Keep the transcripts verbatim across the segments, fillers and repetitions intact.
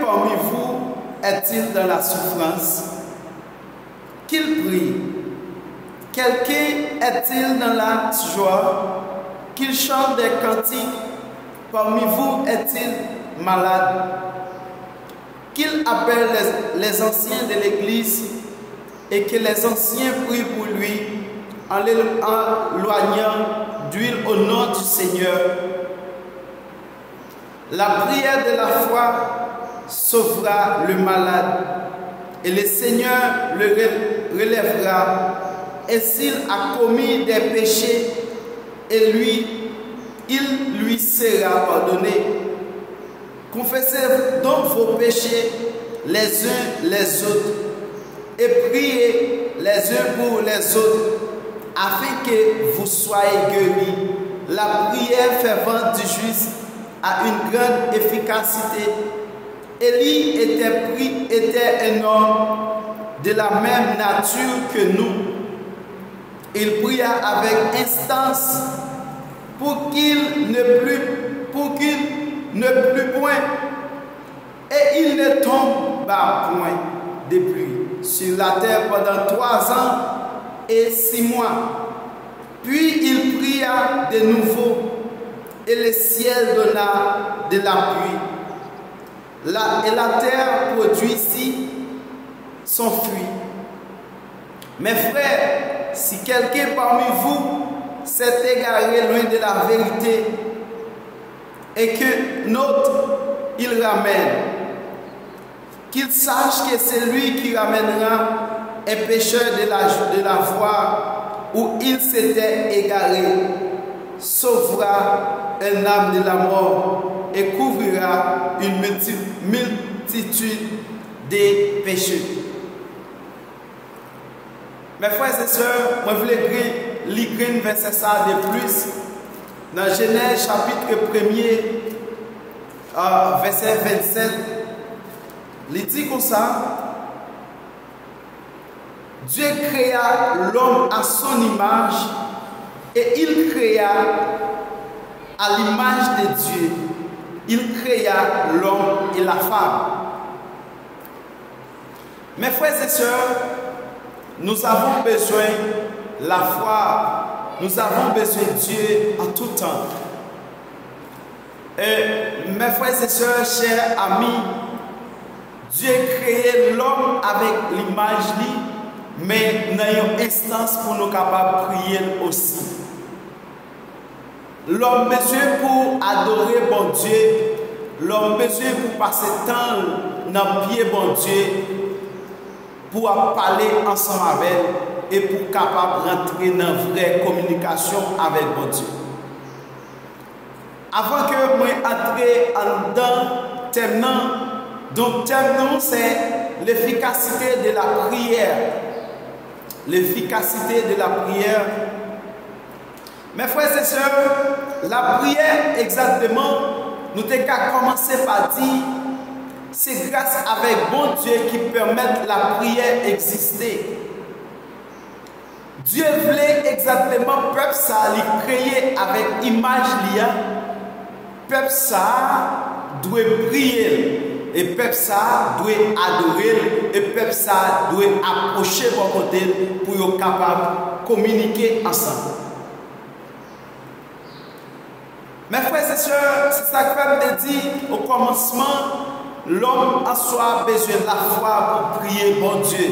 parmi vous est-il dans la souffrance, qu'il prie. Quelqu'un est-il dans la joie, qu'il chante des cantiques, parmi vous est-il malade, qu'il appelle les, les anciens de l'Église et que les anciens prient pour lui en l'éloignant d'huile au nom du Seigneur. La prière de la foi sauvera le malade, et le Seigneur le relèvera. Et s'il a commis des péchés, et lui, il lui sera pardonné. Confessez donc vos péchés les uns les autres et priez les uns pour les autres, afin que vous soyez guéris. La prière fervente du juste a une grande efficacité. Élie était, était un homme de la même nature que nous. Il pria avec instance pour qu'il ne plût, pour qu'il ne plût point, et il ne tomba point de pluie sur la terre pendant trois ans et six mois. Puis il pria de nouveau, et le ciel donna de la pluie, la, et la terre produisit son fruit. Mes frères, si quelqu'un parmi vous s'est égaré loin de la vérité, et qu'un autre il ramène, qu'il sache que celui qui ramènera un pécheur de la, de la voie où il s'était égaré sauvera un âme de la mort et couvrira une multi- multitude de péchés. Mes frères et sœurs, mwen vle gri- li grenn vèsè sa a de plis nan Jenèz chapit premye, euh, vèsè vennsèt. Li di konsa, Dieu créa l'homme à son image et il créa à l'image de Dieu, il créa l'homme et la femme. Mes frères et sœurs, nous avons besoin la foi, nous avons besoin Dieu en tout temps. Et mes frères et sœurs, chers amis, Dieu créé l'homme avec l'image li, men nan yon enstans pou nou kapab priye l osi. Lòm bezwen pou adore Bondye, lòm bezwen pou pase tan l nan pye Bondye, pou ap pale ansanm avè l e pou kapab rantre nan vrè kominikasyon avèk Bondye. Avan ke mwen antre anndan tèm nan, donk tèm nou se l'efficacité de la prière. L'efficacité de la prière. Mes frères et sœurs, lapriyè egzakteman, nou te ka kòmanse pa di, se gras avèk Bondye ki pèmèt lapriyè egziste. Dye vle egzakteman pèp sa a li kreye avèk imaj li a, pèp sa a dwe priye l, e pèp sa a dwe adore l, e pèp sa a dwe apwoche bò kote l pou yo kapab kominike ansanm. Mes frères et sœurs, se sa k fè m te di, okòmansman, lòm an swa bezwen lafwa pou priye Bondye.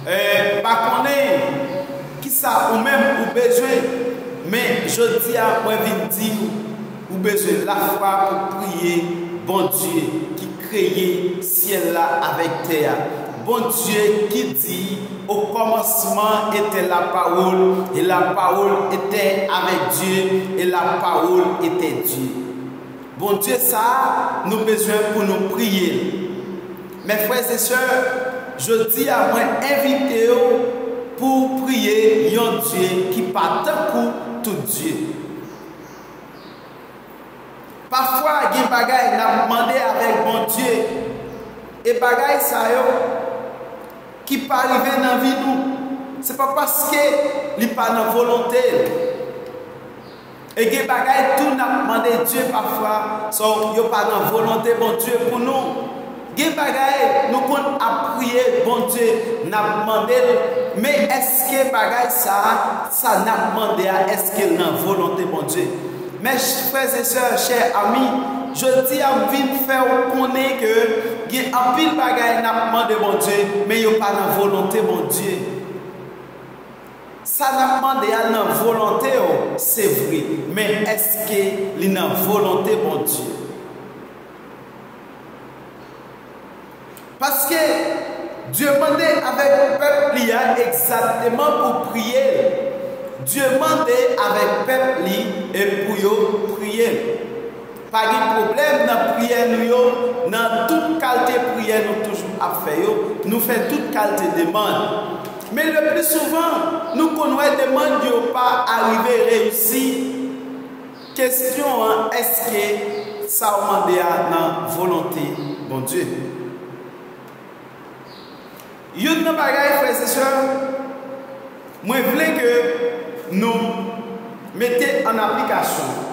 E, m pa konnen kisa ou menm ou bezwen, men jodi a, mwen vin di w, ou bezwen lafwa pou priye Bondye ki kreye syèl la avèk tè a. Bondye ki di, au commencement était la parole, et la parole était avec Dieu, et la parole était Dieu. Bondye sa a, nou bezwen pou nou priye l. Mes frères et sœurs, jodi a mwen envite w pou w priye yon Dye ki pa tankou tout Dye. Pafwa gen bagay n ap mande avèk Bondye, e bagay sa yo ki pa rive nan vi nou, se pa paske li pa nan volonte l. E gen bagay tou n ap mande Dye pafwa, sa yo pa nan volonte Bondye pou nou. Gen bagay nou konn ap priye Bondye, n ap mande l, men èske bagay sa a, sa n ap mande a, èske l nan volonte Bondye? Mes frères et sœurs, chers amis, jodi a m vin fè w konnen ke gen anpil bagay n ap mande Bondye, men yo pa nan volonte Bondye. Sa n ap mande a nan volonte w, se vre, men èske li nan volonte Bondye? Paske Dye mande avèk pèp li a egzakteman pou priye l. Dye mande avèk pèp li e pou yo priye l. Pa gen pwoblèm nan priyè nou yo, nan tout kalte priyè nou toujou ap fè yo, nou fè tout kalte demann. Men le pli souvan, nou konn wè demann yo pa arive reyisi. Kesyon an, èske sa w mande a nan volonte Bondye? Youn nan bagay, frè e sè, mwen vle ke nou mete an aplikasyon.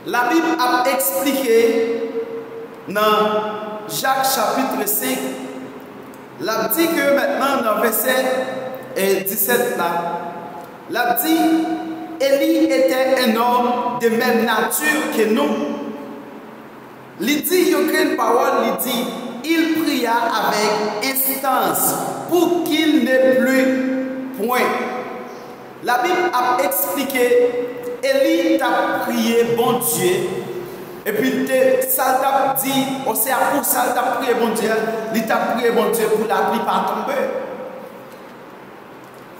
Labib ap eksplike nan Jak chapit senk, l ap di ke mentnan nan vèsè, eh, disèt la, l ap di, Élie était un homme de même nature que nous. Li di yon grenn pawòl, li di, il pria avec instance pour qu'il ne pleut point. Labib ap eksplike, Eli t ap priye Bondye, epi l te, sa l t ap di, osea pou sa l t ap priye Bondye a, li t ap priye Bondye pou lapli pa tonbe.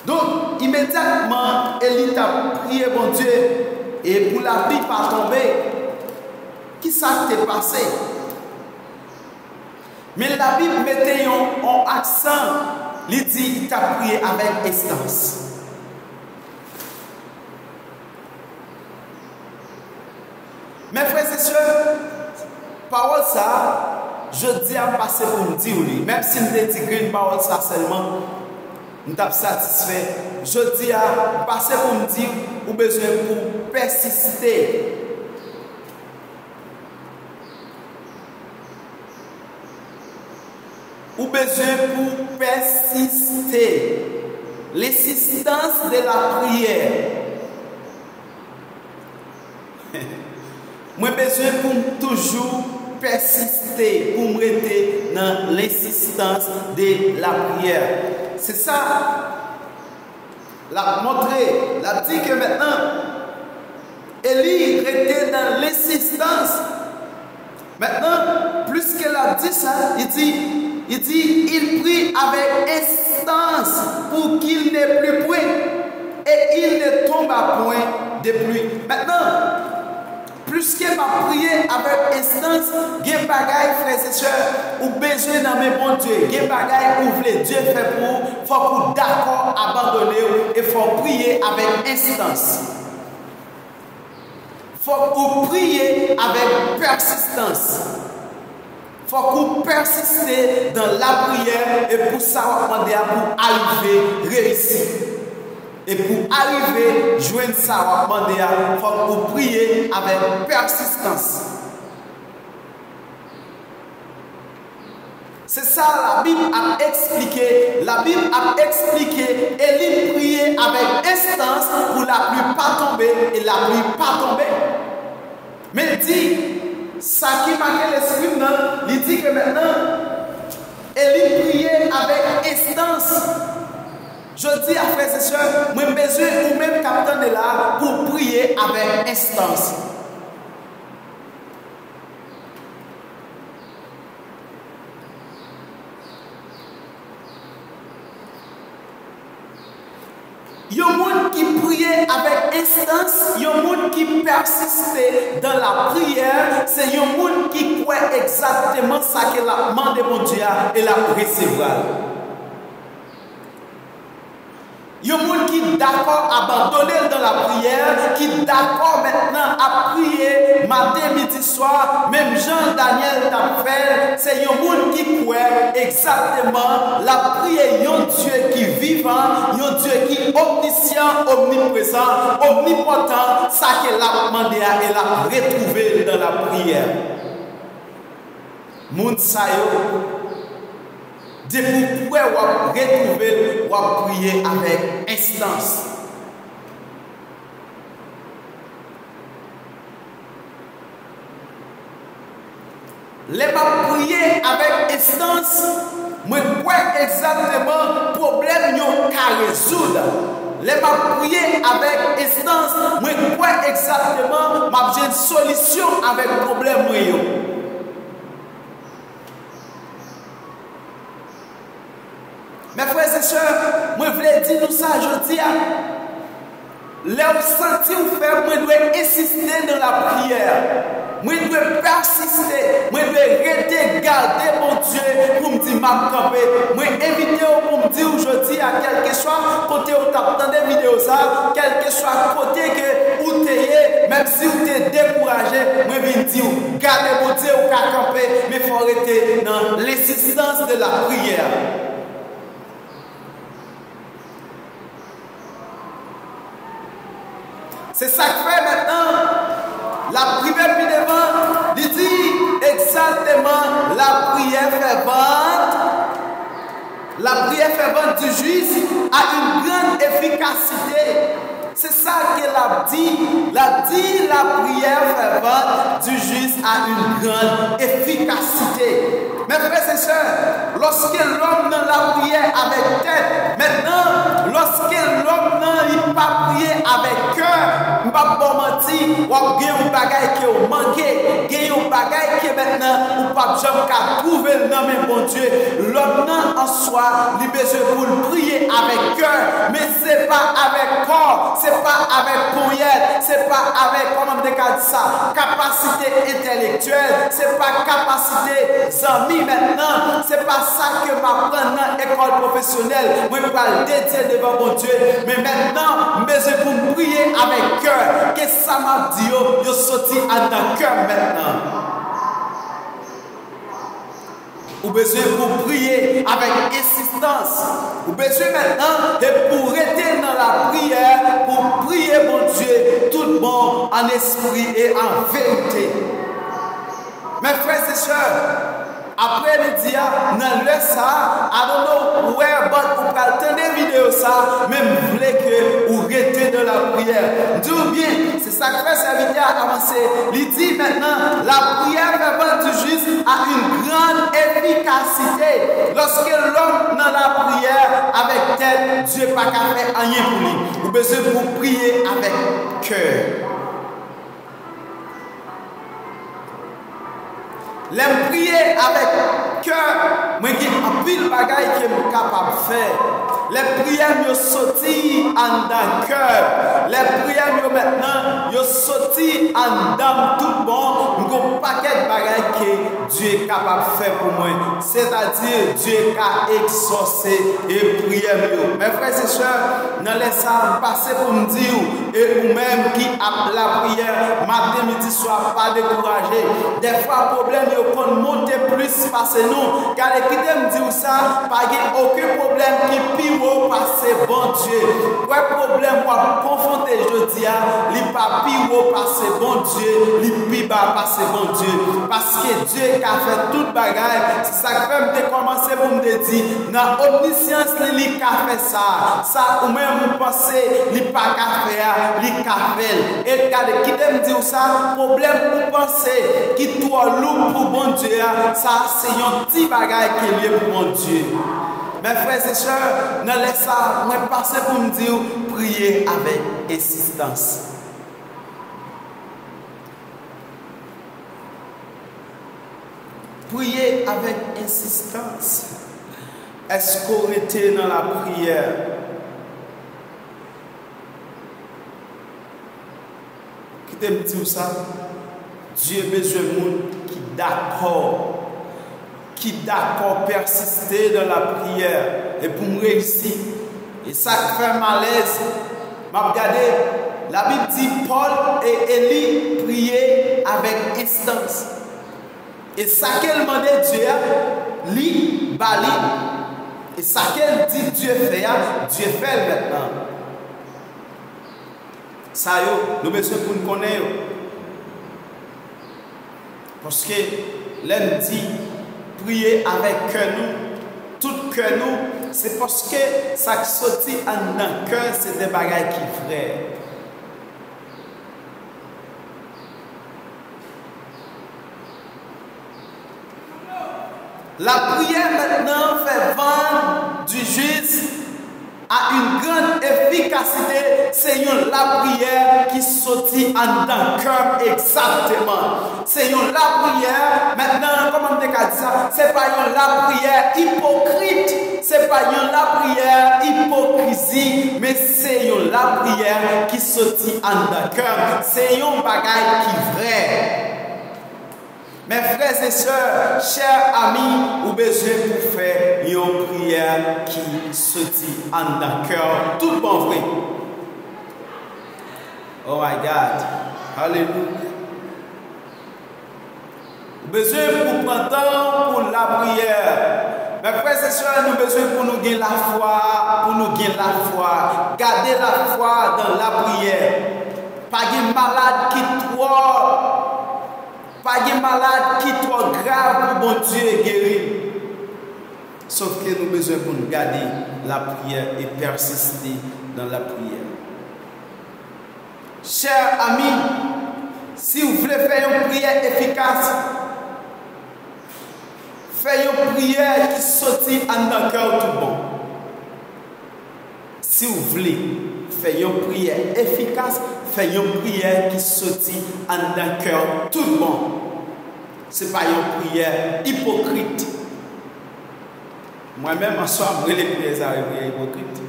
Donk, imedyatman, Eli t ap priye Bondye e pou lapli pa tonbe, kisa k te pase? Men Labib mete yon, yon aksan, li di li t ap priye avèk estans. Men frè e sè, pawòl sa a, jodi a m pase pou m di w li. Menm si m te di grenn pawòl sa sèlman, m t ap satisfè. Jodi a, m pase pou m di w, ou bezwen pou w pèsiste. Ou bezwen pou pèsiste. L'insistance de la prière. Mwen bezwen pou m toujou pèsiste, pou m rete nan l'insistance de la prière. Se sa. L ap montre, l ap di ke mentnan, Eli rete nan lensistans. Mentnan, pliske l ap di sa, li di, li di, il prie avec instance pour qu'il ne pleut point, et il ne tomba point de pluie. Mentnan, pliske m ap priye avèk enstans, gen bagay, frè e sè, ou bezwen nan men Bondye. Gen bagay ou vle Dye fè pou ou, fòk ou dakò abandone w e fò w priye avèk enstans. Fòk ou priye avèk pèsistans. Fòk ou pèsiste dan lapriyè e pou sa w ap mande a pou arive reyisi. E pou arive jwenn sa w ap mande a, fòk ou priye avèk pèsistans. Se sa Labib ap eksplike. Labib ap eksplike, Eli priye avèk enstans pou lapli pa tonbe, e lapli pa tonbe. Men l di, sa ki make lespri m nan, li di ke mentnan, Eli priye avèk enstans. Jodi a, frè e sè, mwen bezwen ou menm k ap tande la a pou w priye avèk enstans. Yon moun ki priye avèk enstans, yon moun ki pèsiste dan lapriyè, se yon moun ki kwè egzakteman sa ke l ap mande Bondye a e l ap resevwa l. Yon moun ki dakò abandone l nan lapriyè, ki dakò mentnan ap priye maten, midi, swa, menm jan Danyèl t ap fè l, se yon moun ki kwè egzakteman l ap priye yon Dye ki vivan, yon Dye ki omnisyan, omniprezan, omnipotan, sa ke l ap mande a, e l ap retwouve l nan lapriyè. Moun sa yo, depi w kwè w ap retwouve l, w ap priye avèk enstans. Lè m ap priye avèk enstans, mwen kwè egzakteman pwoblèm yo ka rezoud. Lè m ap priye avèk enstans, mwen kwè egzakteman m ap jwenn solisyon avèk pwoblèm mwen yo. Mes frères et sœurs, mwen vle di nou sa jodi a. Lè w santi w fèb, mwen dwe ensiste nan lapriyè. Mwen dwe pèsiste. Mwen dwe rete gade Bondye pou m di m ap kanpe. Mwen envite w pou m di w jodi a, kèlkeswa kote w t ap tande videyo sa, kèlkeswa kote ke ou te ye, menm si w te dekouraje, mwen vin di w, gade Bondye, ou ka kanpe, men fò w rete nan l'insistance de la prière. Se sa k fè mentnan, l ap rive pi devan, li di egzakteman, lapriyè fèvant, lapriyè fèvant du juste a une grande efficacité. Se sa ke l ap di, l ap di, la prière fervente du juste a une grande efficacité. Mes frères et sœurs, lòske lòm nan lapriyè avèk tèt, mentnan, lòske lòm nan li pa priye avèk kè, m p ap ba w manti, w ap gen yon bagay ke w manke, gen yon bagay ke mentnan ou p ap janm ka twouve l nan men Bondye. Lòm nan an swa, li bezwen pou l priye avèk kè, men se pa avèk kò, se pa avèk ponyèt, se pa avèk, kòman m te ka di sa, kapasite entèlektyèl, se pa kapasite zanmi mentnan, se pa sa ke m aprann nan ekòl pwofesyonèl, mwen pral dedye devan Bondye, men mentnan, m bezwen pou m priye avèk kè, ke sa m ap di yo, yo soti anndan kè m mentnan. Ou bezwen pou priye avèk ensistans. Ou bezwen mentnan e pou rete nan lapriyè, pou priye Bondye tout bon, an espri e an verite. Mes frères et sœurs, apre midi a, nan lè sa a, I don't know where, but ou pral tande videyo sa a, men m vle ke ou rete nan lapriyè. M di w byen, se sa k fè sèvitè a avanse. Li di mentnan, la prière fervente du juste a une grande efficacité. Lòske lòm nan lapriyè avèk tèt, Dye pa ka fè anyen pou li. Ou bezwen pou priye avèk kè. Lè m priye avèk kè, mwen gen anpil bagay ke m kapab fè. Lè priyè m yo soti anndan kè m, lè priyè m yo mentnan yo soti anndan m tout bon, m gen yon pakèt bagay ke Dye kapab fè pou mwen. Sètadi, Dye ka egzòse e priyè m yo. Mes frères et sœurs, nan lè sa a, m pase pou m di w, e ou menm ki ap lapriyè maten, midi, swa, pa dekouraje. Dèfwa, pwoblèm yo konn monte plis pase nou. Gade, kite m di w sa, pa gen okenn pwoblèm ki pi wo pase Bondye. Wè pwoblèm w ap konfwonte jodi a, li pa pi wo pase Bondye, li pi ba pase Bondye. Paske Dye ka fè tout bagay. Se sa k fè m te kòmanse pou m te di, nan omnisyans li, li ka fè sa. Sa ou menm ou panse li pa ka fè a, li ka fè l. E gade, kite m di w sa, pwoblèm ou panse ki twò lou pou Bondye a, sa se yon ti bagay ke l ye pou Bondye. Mes frères et sœurs, nan lè sa a, mwen pase pou m di w, priye avèk ensistans. Priye avèk ensistans. Èske w rete nan lapriyè? Kite m di w sa, Dye bezwen moun ki dakò, ki dakò pèsiste nan lapriyè. E pou m reyisi, E sa k fè m alèz, m ap gade, Labib di Pòl e Eli priye avèk enstans. E sa ke l mande Dye a, li ba li. E sa ke l di Dye fè a, Dye fè l mentnan. Sa yo, nou bezwen pou n konnen yo. Paske lè n di priye avèk kè nou, tout kè nou, se paske sa k soti anndan kè se de bagay ki vrè. Lapriyè mentnan fè vann du jis a une grande efficacité, se yon lapriyè ki soti anndan kè m egzakteman. Se yon lapriyè, mentnan, kòman m te ka di sa? Se pa yon lapriyè ipokrit, se pa yon lapriyè ipokrizi, men se yon lapriyè ki soti anndan kè m. Se yon bagay ki vrè. Mes frères et sœurs, chers amis, ou bezwen pou fè yon priyè ki soti anndan kè w tout bon vre. Oh my God. Alelouya. Ou bezwen pou pran tan pou lapriyè. Mes frères et sœurs, nou bezwen pou nou gen lafwa, pou nou gen lafwa. Gade lafwa dan lapriyè. Pa gen malad ki twò Pa gen malad ki twò grav pou Bondye geri. Sòf ke nou bezwen pou n gade lapriyè e pèsiste nan lapriyè. Chè ami, si w vle fè yon priyè efikas, fè yon priyè ki soti anndan kè w tout bon. Si w vle fè yon priyè efikas, fè yon priyè ki soti anndan kè w tout bon. Se pa yon priyè ipokrit. Mwen menm, answa, m rele priyè sa yo priyè ipokrit.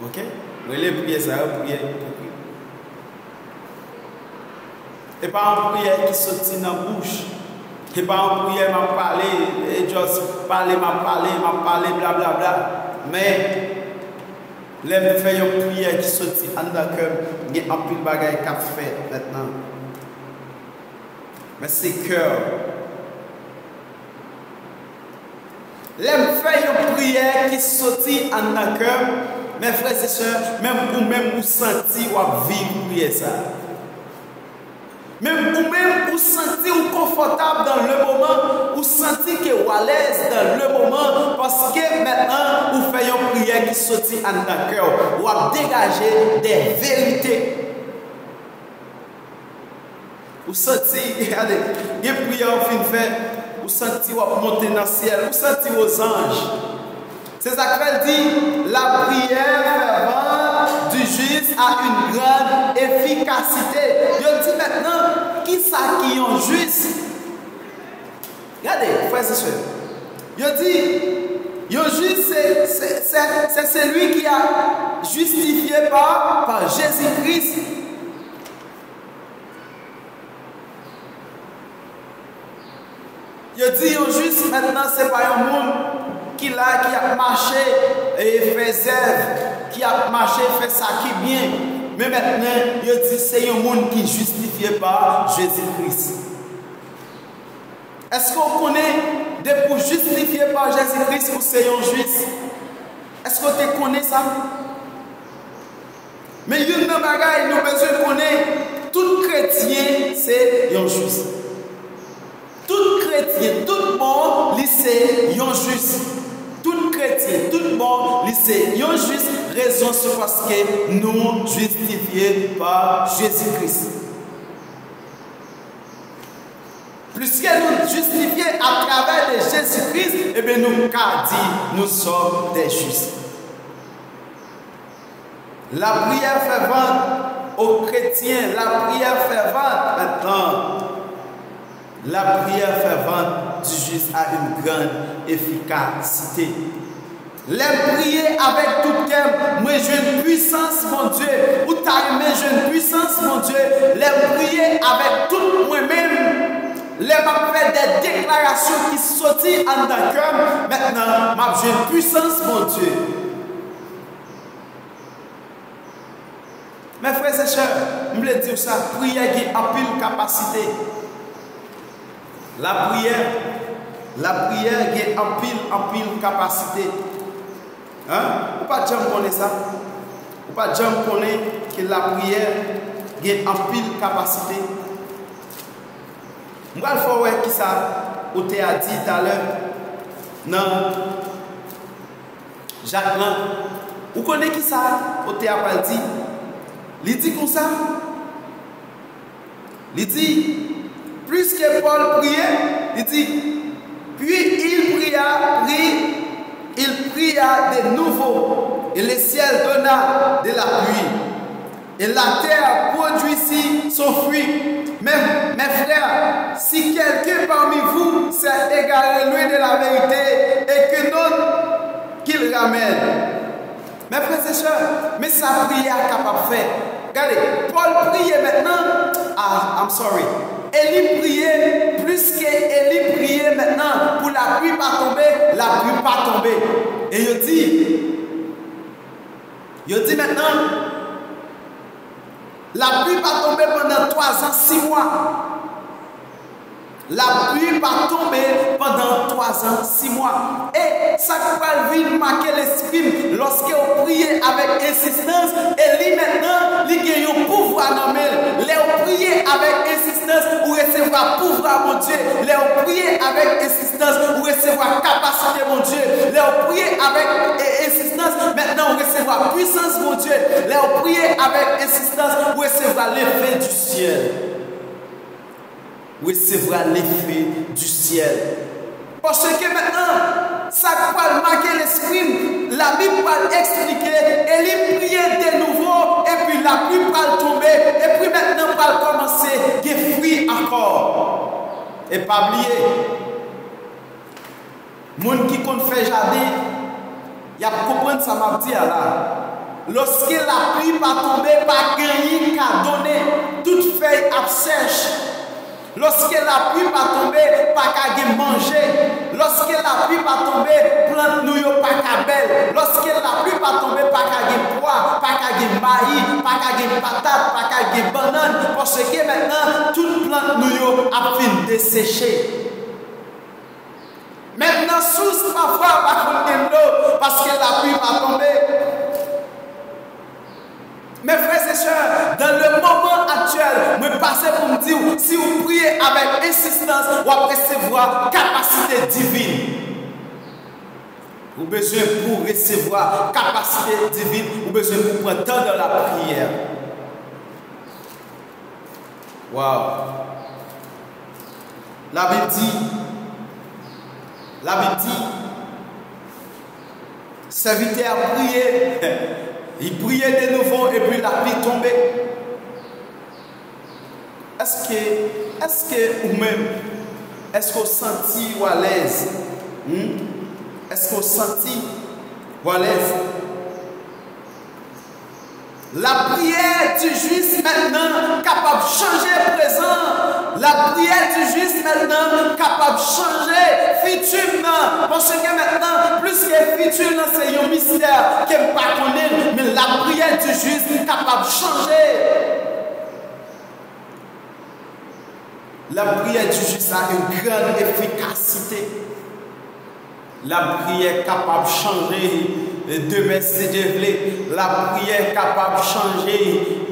Oke? M rele priyè sa yo priyè ipokrit. E pa yon priyè ki soti nan bouch. E pa yon priyè m ap pale, e just pale, m ap pale, m ap pale, blablabla. Men, lè m fè yon priyè ki soti anndan kè m, gen anpil bagay k ap fèt mentnan. Men se kè. Lè m fè yon priyè ki soti anndan kè m, mes frères et sœurs, menm ou menm ou santi w ap viv priyè sa a. Menm ou menm ou santi w konfòtab dans le moment, ou santi ke w alèz dans le moment, paske mentnan ou fè yon priyè ki soti anndan kè w, w ap degaje de verite. Ou santi, gade, gen priyè ou fin fè, ou santi w ap monte nan syèl, ou santi w ozanj. Se sa k fè l di, la prière fervente du juste a une grande efficacité. Yo di mentnan, kisa ki yon jis? Gade, frè e sè, yo di, yon jis se, se, se, se celui qui a justifié par, par Jésus-Christ. Yo di yon jis mentnan se pa yon moun ki la, ki ap mache e fè zèv, ki ap mache fè sa ki byen. Men mentnan, yo di se yon moun ki jistifye pa Jezi Kris. Èske w konnen depi w jistifye pa Jezi Kris, ou se yon jis? Èske w te konnen sa? Men youn nan bagay nou bezwen konnen, tout kretyen se yon jis. Tout kretyen, tout bon, li se yon jis. Tout kretyen, tout bon, li se yon jis. Rezon se paske nou jistifye pa Jezi Kris. Pliske nou jistifye atravè de Jezi Kris, ebyen nou ka di nous sommes des justes. La prière fervente aux chrétiens, la prière fervente maintenant. La prière fervente du juste a une grande efficacité. Lè m priye avèk tout kè m, mwen jwenn pwisans Bondye. Ou ta renmen jwenn pwisans Bondye? Lè m priye avèk tout mwen menm, lè m ap fè de deklarasyon ki soti anndan kè m, mentnan, m ap jwenn pwisans Bondye. Frè e sè, m vle di w sa, priyè gen anpil kapasite. Lapriyè, lapriyè gen anpil, anpil kapasite. Hein? Ou pa t janm konnen sa? Ou pa t janm konnen ke lapriyè gen anpil kapasite? M pral fè w wè kisa otè a di talè nan Jak lan. Ou konnen kisa otè a pral di? Li di konsa, li di, puisque Paul priait, li di, puis il pria, prit, il pria de nouveau, et le ciel donna de la pluie. Et la terre produisit son fruit. Mais, mes frères, si quelqu'un parmi vous s'est égaré loin de la vérité et que d'autres qu'il ramène. Mes frères et sœurs, men sa priyè a kapab fè. Gade, Pòl priye mentnan, ah, I'm sorry. Eli priye, pliske Eli priye mentnan pou lapli pa tonbe, lapli pa tonbe. E yo di, Yo di mentnan, lapli pa tonbe pandan twa zan, sis mwa. Lapli pa tonbe pandan twa zan, sis mwa. E sa k pral vin make lespri m, lòske w priye avèk ensistans, e li mentnan, li gen yon pouvwa nan men l. Lè w priye avèk ensistans, ou resevwa pouvwa Bondye. Lè w priye avèk ensistans, ou resevwa kapasite Bondye. Lè w priye avèk e, ensistans, mentnan ou resevwa pwisans Bondye. Lè w priye avèk ensistans, ou resevwa lefe di syèl. Ou resevwa lefe di syèl. Paske mentnan, sa k pral make lespri m, Labib pral eksplike, e li priye de nouvo, epi lapli pral tonbe, epi mentnan pral kòmanse gen fwi ankò. E pa bliye, moun ki konn fè jaden, y ap konprann sa m ap di a la. Lòske lapli pa tonbe, pa gen anyen ka donnen, tout fèy ap sèch. Lòske lapli pa tonbe, pa ka gen manje. Lòske lapli pa tonbe, plant nou yo pa ka bèl. Lòske lapli pa tonbe, pa ka gen pwa, pa ka gen mayi, pa ka gen patat, pa ka gen bannann, paske mentnan tout plant nou yo ap fin deseche. Mentnan sous pafwa pa konn gen dlo, paske lapli pa tonbe. Mes frères et sœurs, dans le moment actuel, mwen pase pou m di w, si w priye avèk ensistans, w ap resevwa kapasite divin. Ou bezwen pou resevwa kapasite divin, ou bezwen pou pran tan nan lapriyè. Wow. Labib di, Labib di, sèvitè a priye, li priye de nouvo epi lapli tonbe. Èske, èske ou menm, èske w santi w alèz? Hmm? Èske w santi w alèz? Lapriyè di jis mentnan kapab chanje prezan. Lapriyè di jis mentnan kapab chanje fiti m nan. Paske mentnan, pliske fiti m nan se yon mistè ke m pa konnen, men lapriyè di jis kapab chanje. Lapriyè di jis a une grande efficacité. Lapriyè kapab chanje demen si Dye vle. Lapriyè kapab chanje,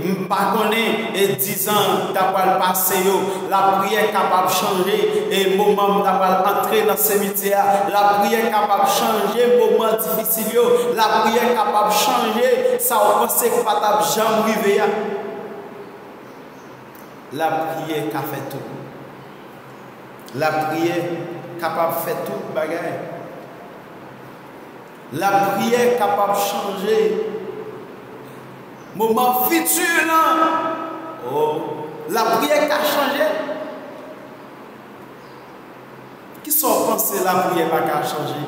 m pa konnen, e dizan ta pral pase yo. Lapriyè kapab chanje, e moman m ta pral antre nan simityè a. Lapriyè kapab chanje moman difisil yo. Lapriyè kapab chanje sa w panse k pa t ap janm rive a. Lapriyè ka fè tout. Lapriyè kapab fè tout bagay. Lapriyè kapab chanje moman fiti lan. Oh, lapriyè ka chanje. Kisa w panse lapriyè pa ka chanje?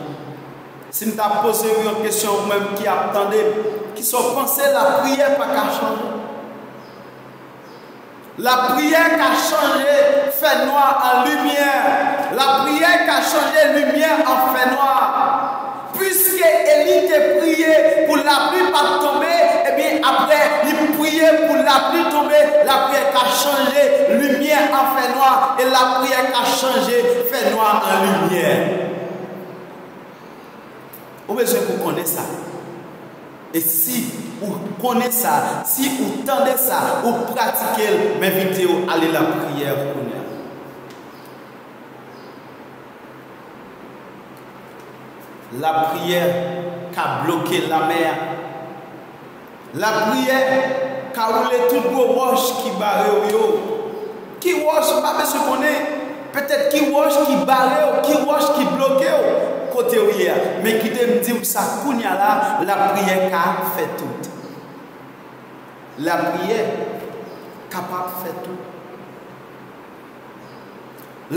Si m ta poze w yon kesyon, ou menm ki ap tande m, kisa w panse lapriyè pa ka chanje? Lapriyè ka chanje fènwa an limyè. Lapriyè ka chanje limyè an fènwa. Piske Eli te priye pou lapli pa t tonbe, ebyen, apre, li priye pou lapli tonbe, lapriyè ka chanje limyè an fènwa, e lapriyè ka chanje fènwa an limyè. Ou bezwen pou konnen sa. E si ou konnen sa, si ou tande sa, ou pratike l, m envite w ale lapriyè kounye a. Lapriyè ka bloke lamè a. Lapriyè ka woule tout gwo wòch ki bare w yo. Ki wòch, m pa bezwen konnen. Petèt ki wòch ki bare w, ki wòch ki bloke w kote w ye a. Men kite m di w sa kounye a la, lapriyè ka fè tout. Lapriyè kapab fè tout.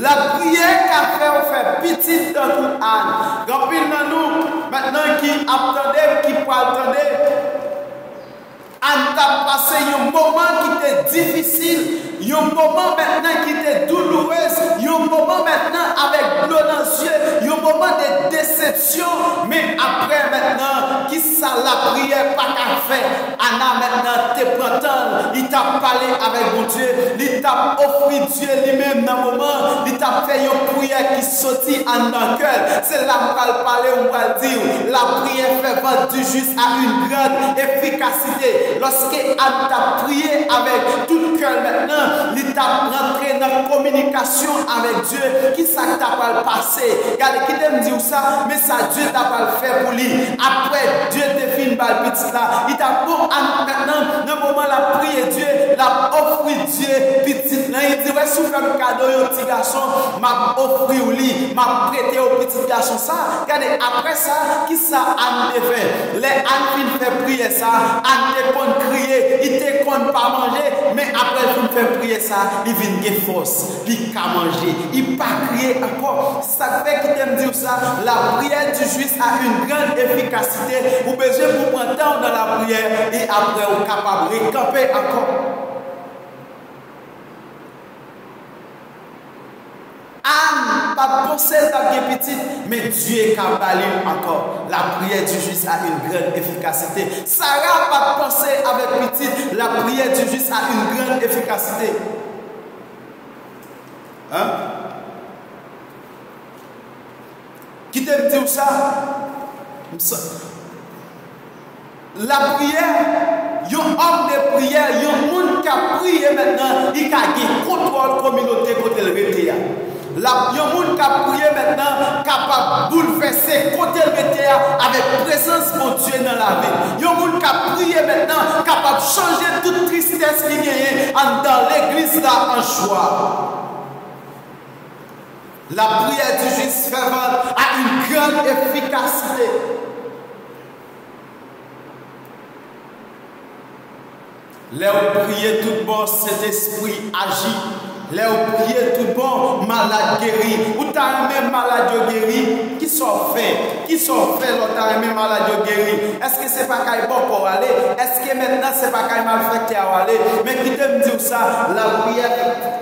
Lapriyè ka fè w fè pitit tankou Ann. Gen anpil nan nou mentnan ki ap tande m, ki pral tande. Ann t ap pase yon moman ki te difisil, yon moman mentnan ki te doulourez, yon moman mentnan avèk dlo nan zye, yon moman de desepsyon, men apre mentnan, kisa lapriyè pa ka fè? Ana mentnan te pran tan l, li t ap pale avèk Bondye, li t ap ofri Dye li menm nan moman, li t ap fè yon priyè ki soti anndan kè l. Se la m pral pale w, m pral di w, la prière fervente du juste a une grande efficacité. Lòske Ann t ap priye avèk tout kè l mentnan, li t ap rantre nan kominikasyon avèk Dye. Kisa k ta pral pase? Gade, kite m di w sa, men sa Dye ta pral fè pou li. Apre Dye te fin ba l pitit la, li t ap bon Ann mentnan, nan moman l ap priye Dye, l ap ofri Dye pitit lan. Li di, wè, si w fè m kado yon ti gason, m ap ofri w li, m ap prete w pitit gason sa. Gade, apre sa, kisa Ann te fè? Lè Ann fin fè priyè sa, Ann te konn kriye, li te konn pa manje, men apre l fin fè priyè sa, li vin gen fòs, li ka manje, li pa kriye ankò. Sa k fè, kite m di w sa, la prière du juste a une grande efficacité. Ou bezwen pou pran tan w nan lapriyè, e apre ou kapab rekanpe ankò. Ann pa t panse l t ap gen pitit, men Dye ka ba li l ankò. La prière du juste a une grande efficacité. Sara pa t panse avèk pitit, la prière du juste a une grande efficacité. Hein? Kite m di w sa. M sa- Lapriyè, yon òm de priyè, yon moun k ap priye mentnan, li ka gen kontwòl kominote kote l rete a. L ap, yon moun k ap priye mentnan kapab boulvèse kote l rete a avèk prezans Bondye nan lavi l. Yon moun k ap priye mentnan kapab chanje tout tristès li genyen anndan legliz la an jwa. La prière du juste fervente a une grande efficacité. Lè w priye tout bon, Sentespri aji. Lè w priye tout bon, malad geri. Ou ta renmen malad yo geri? Kisa w fè? Kisa w fè lè w ta renmen malad yo geri? Èske se pa kay bòkò w ale? Èske mentnan se pa kay malfektè a w ale? Men kite m di w sa, lapriyè,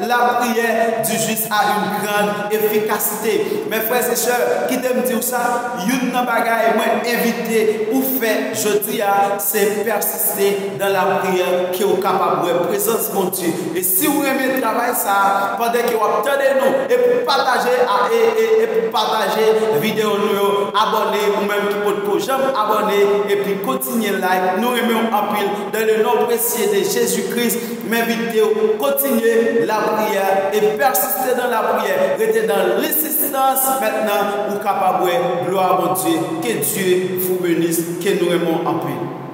lapriyè du juste a une grande efficacité. Mes frères et sœurs, kite m di w sa, youn nan bagay mwen envite ou fè jodi a, se pèsiste dans la prière, ke w kapab wè prezans Bondye. E si w renmen travay sa a, pandan ke w ap tande nou, epi pataje a, e, e, epi pataje videyo nou yo, abòne, ou menm ki potko janm abòne, epi kontinye like. Nou renmen w anpil. Dans le nom précieux de Jésus-Christ, m envite w kontinye lapriyè e pèsiste nan lapriyè. Rete nan lensistans mentnan, ou kapab wè glwa Bondye. Que Dieu vous bénisse, ke nou renmen w anpil.